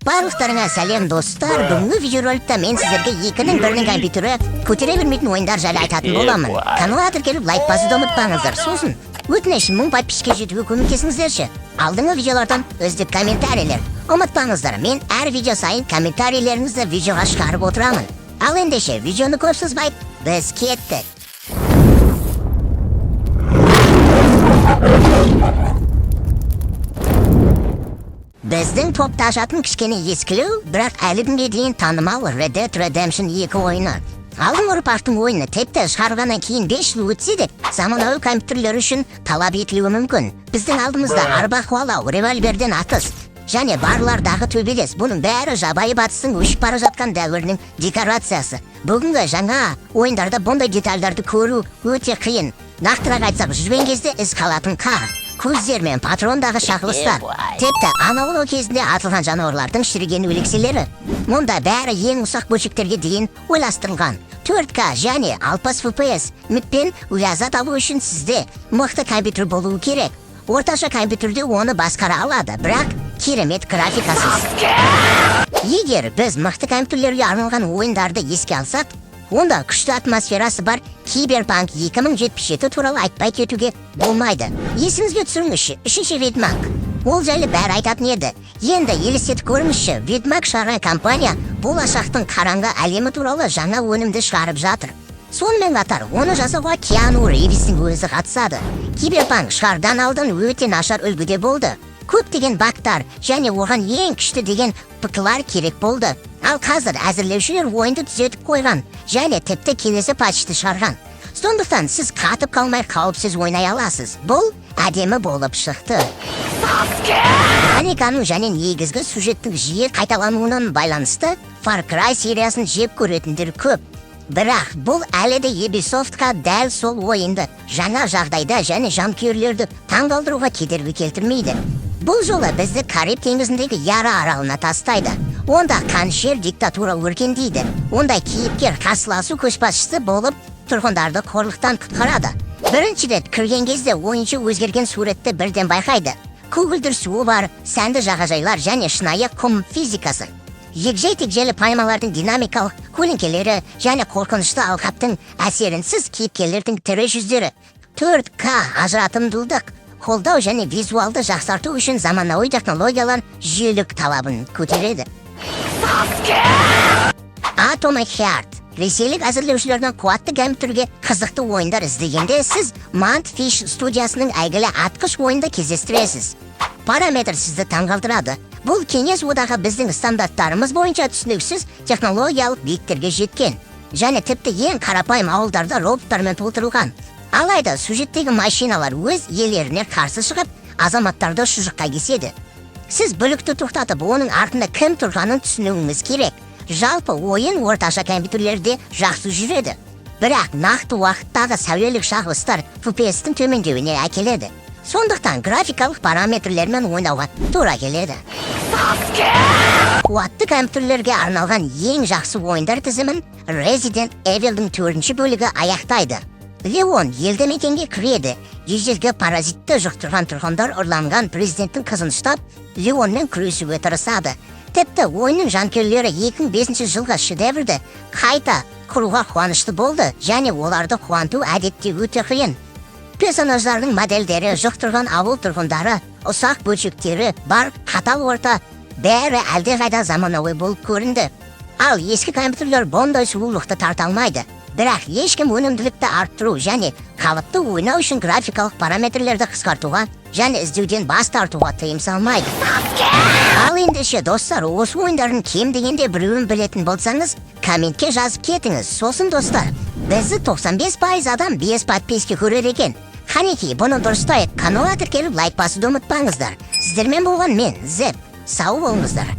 Барлықтарыңа сәлем, достар! Бүгінгі видеороликта мен сіздерге екінің бірінің компьютері көтере бермейтін ойындар жайлы айтатын боламын. Каналға тіркеліп, лайк басуды ұмытпаңыздар. Сосын, өтініш, 1000 подписчикке жетуге көмектесіңіздерші. Алдыңғы видеолардан үздік комментарийлер. Ұмытпаңыздар, мен әр видео сайын комментарийлеріңізді видеоға шығарып отырамын. Ал ендеше, видеоны көп созбай, біз кеттік. Біздің топта ашатын кішкене ескілеу, бірақ әлі күнге дейін танымал Red Dead Redemption 2 ойыны. Алдыңғы ұрпақтың ойыны тіпті шығарғаннан кейін 5 жыл өтсе де, заманауи компьютерлер үшін талап етілуі мүмкін. Біздің алдымызда арба қуалау, револьверден атыс және барлардағы төбелес. Бұның бәрі жабайы батыстың өшіп бара жатқан дәуірінің декорациясы. Бүгінгі жаңа ойындарда бұндай детальдарды көру өте қиын. Нақтырақ айтсақ, жүрген кезде із қалатын қар, көздер мен патрондағы шағылыстар, тіпті анаулау кезінде атылған жануарлардың шіріген өлекселері. Мұнда бәрі ең ұсақ бөлшектерге дейін ойластырылған. 4К және 60 FPS міппен ләззат алу үшін сізде мықты компьютер болуы керек. Орташа компьютерде оны басқара алады, бірақ керемет графикасыз. Егер біз мықты компьютерлерге арналған ойындарды еске алсақ, онда күшті атмосферасы бар Киберпанк 2077 туралы айтпай кетуге болмайды. Есіңізге түсіріңізші, үшінші Ведьмак. Ол жайлы бәрі айтатын еді. Енді елестетіп көріңізші, Ведьмак шығарған компания болашақтың қараңғы әлемі туралы жаңа өнімді шығарып жатыр. Сонымен қатар, оны жасауға Киану Ривзтің өзі қатысады. Киберпанк шығардан алдын өте нашар үлгіде болды. Көптеген багтар және оған ең күшті деген ПКлар керек болды. Ал қазір әзірлеушілер ойынды түзетіп қойған және тіпті келесі патчты шығарған. Сондықтан сіз қатып қалмай, қауіпсіз ойнай аласыз. Бұл әдемі болып шықты. Механиканың және негізгі сюжеттің жиі қайталануынан байланысты Far Cry сериясын жеп көретіндер көп. Бірақ бұл әлі де Ubisoftқа дәл сол ойынды жаңа жағдайда және жанкүйерлерді таңғалдыруға кедергі келтірмейді. Бұл жолы бізді Кариб теңізіндегі Яра аралына тастайды. Онда қанішер диктатура өркендейді. Онда кейіпкер қарсыласу көшбасшысы болып, тұрғындарды қорлықтан құтқарады. Бірінші рет кірген кезде ойыншы өзгерген суретті бірден байқайды. Көгілдір суы бар, сәнді жағажайлар және шынайы құм физикасы. Егжей тегжейлі пальмалардың динамикалық көлеңкелері және қорқынышты алқаптың әсерінсіз кейіпкерлердің тірі жүздері. 4К ажыратымдылық қолдау және визуалды жақсарту үшін заманауи технологиялар жүйелік талабын көтереді. Atomic Heart. Ресейлік әзірлеушілердің қуатты компьютерге қызықты ойындар іздегенде, сіз Mundfish студиясының әйгілі атқыш ойынды кездестіресіз. Параметр сізді таңғалдырады. Бұл Кеңес Одағы біздің стандарттарымыз бойынша түсініксіз технологиялық биіктерге жеткен. Және тіпті ең қарапайым ауылдарда роботтармен толтырылған. Алайда сюжеттегі машиналар өз иелеріне қарсы шығып, азаматтарды шұжыққа кеседі. Сіз бүлікті тоқтатып, оның артында кім тұрғанын түсінуіңіз керек. Жалпы ойын орташа компьютерлерде жақсы жүреді. Бірақ нақты уақыттағы сәулелік шағылыстар FPS-тің төмендеуіне әкеледі. Сондықтан графикалық параметрлермен ойнауға тура келеді. Қуатты компьютерлерге арналған ең жақсы ойындар тізімін Resident Evil'дің төртінші бөлігі аяқтайды. Леон елді мекенге кіреді. Ежелгі паразитті жұқтырған тұрғындар ұрланған президенттің қызын ұстап, Леонмен күресуге тырысады. Тіпті ойынның жанкүйерлері 2005 жылғы шедеврді қайта құруға қуанышты болды және оларды қуанту әдетте өте қиын. Персонаждардың модельдері, жұқтырған ауыл тұрғындары, ұсақ бөлшектері бар қатал орта, бәрі әлдеқайда заманауи болып көрінді. Ал ескі компьютерлер бұндай сұлулықты тарта алмайды. Бірақ ешкім өнімділікті арттыру және қалыпты ойнау үшін графикалық параметрлерді қысқартуға және іздеуден бас тартуға тыйым салмайды. Ал ендеше, достар, осы ойындардың кем дегенде біреуін білетін болсаңыз, комментке жазып кетіңіз. Сосын, достар, бізді 95% адам без подписки көрер екен. Қанекей, бұны дұрыстайық. Каналға тіркеліп, лайк басуды ұмытпаңыздар. Сіздермен болған мен, Зеп. Сау болыңыздар.